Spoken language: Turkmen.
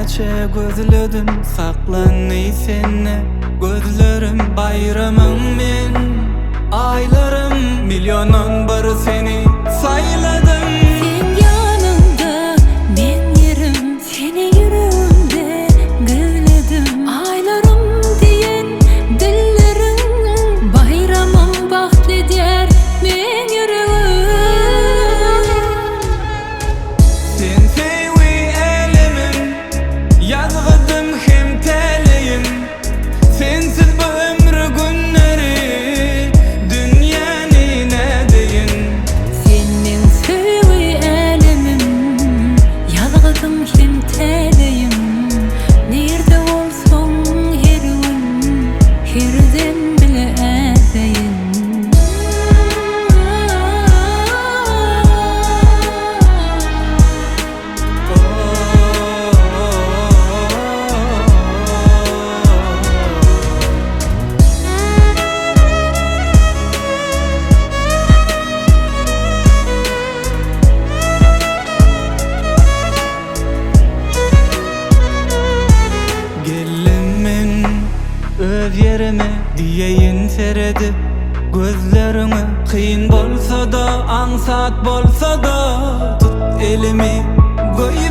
Näçe gözledim saklandy sende gözlerim Baýramyň men aýlarym Milliondan bir seni saýladym. Seň ýanyňda meň ýerim Seni ýüregimde gizledim. Aýlarym diýen dilleriň Baýramym bagtly edýär meň ýüregim. Sen söýgi älemim, ýazgydym hem täleýim. Sensiz bu ömri günleri, dünýäni nädeýin. Sen meň söýgi älemim, ýazgydym hem täleýim. Nirde bolsaň her gün, her dem bile ädeýin. Geldim men öz ýerime diýeýin seredip gözleriňe Kyn bolsa-da aňsat bolsa-da tut elimi goý.